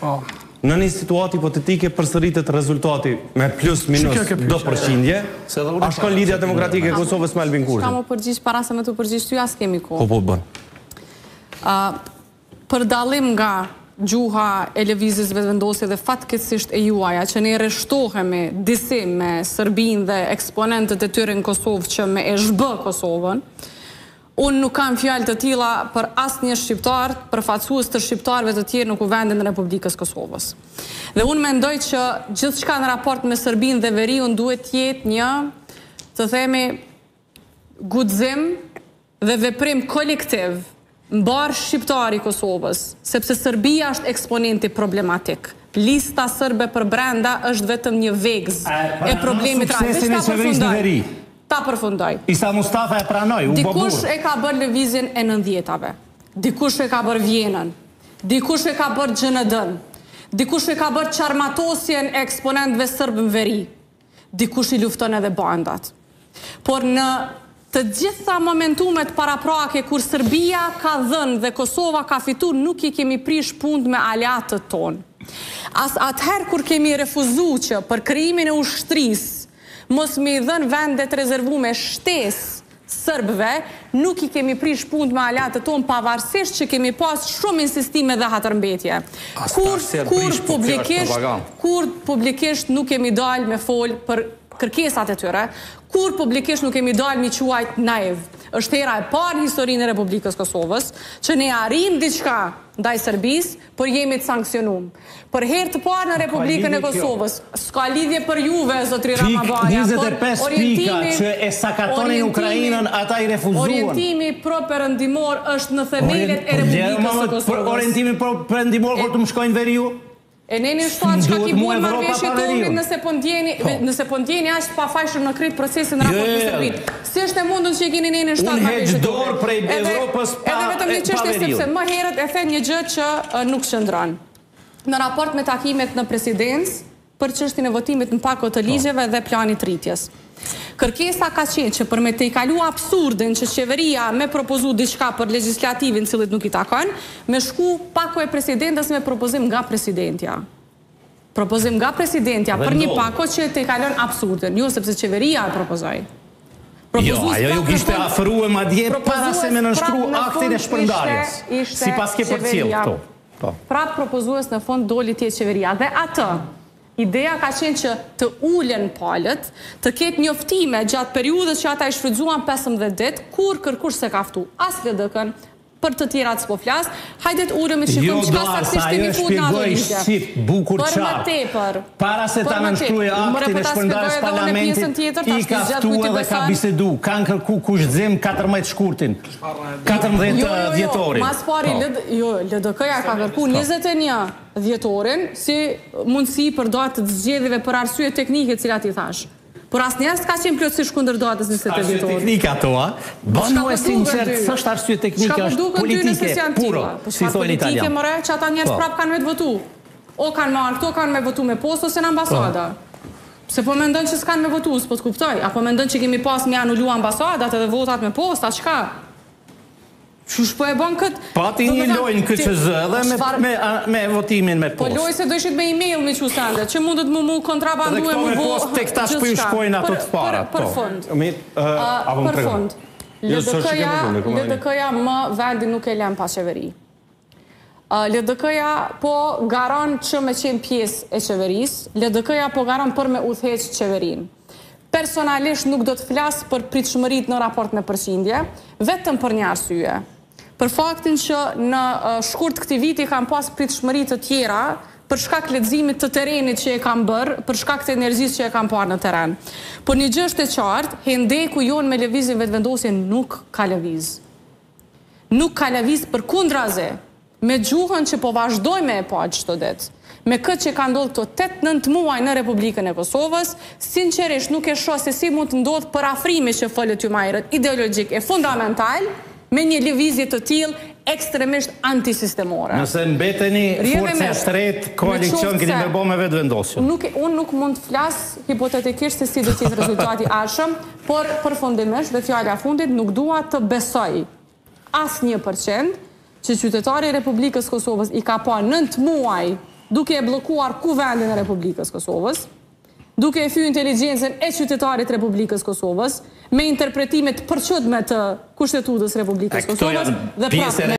Po. Në një situatë hipotetike përsëritet rezultati me plus minus do përqindje, a shkon Lidhja Demokratike e Kosovës me Albin Kurtin? Çka m'u përgjigj para se me t'u përgjigj ty, as kemi kohë. Po, po, bën. Për dallim nga gjuha e Lëvizjes Vetëvendosje dhe fatkeqësisht e juaja, që ne rreshtohemi disi me Serbinë dhe eksponentët e tyre në Kosovë që me e zhbë Kosovën, unë nuk kam fjalë të tilla për asnjë shqiptar, përfaqësues të shqiptarëve të tjerë në Kuvendin e Republikës Kosovës. Dhe unë mendoj që gjithçka në raport me Serbinë dhe Veriun duhet të jetë një, të themi, guxim dhe veprim kolektiv mbarë shqiptar i Kosovës, sepse Serbia është eksponenti problematik. Lista serbe përbrenda është vetëm një vegzë e problemit real. Suksesin e qeverisë në veri. Ta përfundoj. Isa Mustafa e pranoi, u bë burrë. Dikush e ka bërë lëvizjen e nëntëdhjetave. Dikush e ka bërë Vjenën. Dikush e ka bërë GND-në. Dikush e ka bërë çarmatosjen e eksponentëve sërbë në veri. Dikush i lufton edhe bandat. Por në të gjitha momentumet paraprake kur Serbia ka dhënë dhe Kosova ka fitu nuk i kemi prish punët me aleatët tonë. As atëherë kur kemi refuzu që për krijimin e ushtrisë mos me i dhënë vende të rezervume shtesë sërbëve, nuk i kemi prish punët me aleatët tonë pavarësisht që kemi pas shumë insistime dhe hatërmbetje. Kur kur po publikisht kur publikisht nuk kemi dalë me fol për kërkesat e tyre, kur publikisht nuk kemi dalë m'i quajt naiv. Është hera e parë në historinë e Republikës Kosovës që ne arrijmë diçka ndaj Serbisë, por jemi të sanksionum. Për herë të parë në Republikën e Kosovës, s'ka lidhje për juve, zotri Rama Baja, por orientimi që e sakatonin Ukrainën, ata i refuzuan. Orientimi pro-perëndimor është në themelet e Republikës së Kosovës. Orientimi pro-perëndimor kur të më shkojnë veriu? E nenin 7 çka ki bo marrëveshje të Ohrit nëse po ndjeni po. nëse po ndjeni aq të pafajshëm në krejt procesin në raport me jo, jo, jo. Serbinë. Si është e mundur që e keni nenin 7 Unë heq marrëveshje të dorë Ohrit? prej Edhe Evropës pa edhe vetëm një pa çështje veriun. sepse më herët e the një gjë që nuk qëndron. Në raport me takimet në presidencë për çështjen e votimit në pako të ligjeve dhe planit të rritjes. Kërkesa ka qenë që për me tejkalu absurdin që qeveria me propozu diçka për legjislativin cilit nuk i takon, me shku pako e presidentes me propozim nga presidentja. Propozim nga presidentja për një pako që tejkalon absurdin, jo sepse qeveria e propozoi. Jo, ajo ju kishte afrue madje para se me nënshkru aktin e shpërndarjes. Sipas ke përcjell këto. Po. Prapë propozues në fund doli të jetë qeveria. Dhe atë, ideja ka qenë që të ulen palët, të ketë njoftime gjatë periudhës që ata i shfrytëzuan 15 ditë, kur kërkush s'e ka ftu, as LDK-n, për të tjerat s'po flas, hajde të ulemi të shikojmë jo, çka saktësisht kemi fut në ato ligje. Shqip, bukur për më tepër. Para se ta nënshkruajë aktin e shpërndarjes parlamentit, i ka ftu edhe ka bisedu, kanë kërku kushtëzim 14 shkurtin. 14 jo, jo, jo, dhjetorin. Mas pari, po. jo, LDK-ja ka kërku 21 dhjetorin si mundësi për datë të zgjedhjeve për arsye teknike cilat i thash. Por asnjëherë s'ka qenë plotësisht kundër datës 28 dhjetor. Arsye teknike ato, a? Bënu e sinqert, s'është arsye teknike, po është politike, puro, po si thonë italian. Politike, more, që ata njerëz po. prapë kanë me të votu. O kanë marrë këto, kanë me votu me postë ose në ambasada. Po. Pse po mendon që s'kanë me votu, s'po të kuptoj. Apo mendon që kemi pas me anulu ambasadat edhe votat me postë, a çka? Qysh po e bën kët? Pati një lojë në KQZ edhe me me me votimin me po postë. Po lojë se do ishit me email me çu sende, që mundet mu mu kontrabandu e mu bo. Dhe këto me postë tek tash po ju shkojnë ato të para. Për, për po. fund. Mirë, për fund. Jo, LDK-ja, LDK-ja më vendin nuk e lën pa qeveri. LDK-ja po garon që me qenë pjesë e qeverisë, LDK-ja po garon për me udhëheq qeverinë. Personalisht nuk do të flas për pritshmëritë në raport me përqindje, vetëm për një arsye. Për faktin që në shkurt këtij viti kam pas pritshmëri të tjera për shkak leximit të terrenit që e kam bërë, për shkak të energjisë që e kam parë në terren. Por një gjë është e qartë, hendeku jonë me Lëvizjen Vetëvendosje nuk ka lëviz. Nuk ka lëviz përkundrazi, me gjuhën që po vazhdojmë me e pa çdo ditë, me këtë që ka ndodhur këto tetë-nëntë muaj në Republikën e Kosovës, sinqerisht nuk e shoh se si mund të ndodhë përafrimi që folët ju ma herët, ideologjik e fundamental, me një lëvizje të tillë ekstremisht antisistemore. Nëse mbeteni forca e tretë, koalicion keni me bo me Vetëvendosjen. Nuk, unë nuk mund të flas hipotetikisht se si do të jetë rezultati i ardhshëm, Por, përfundimisht dhe fjala e fundit, nuk dua të besoj asnjë për qind që qytetari i Republikës së Kosovës i ka pa nëntë muaj. duke e bllokuar Kuvendin e Republikës Kosovës, duke e fy inteligjencën e qytetarit të Republikës Kosovës, me interpretime të përçudme të Kushtetutës Republikës Kosovës dhe prapë me.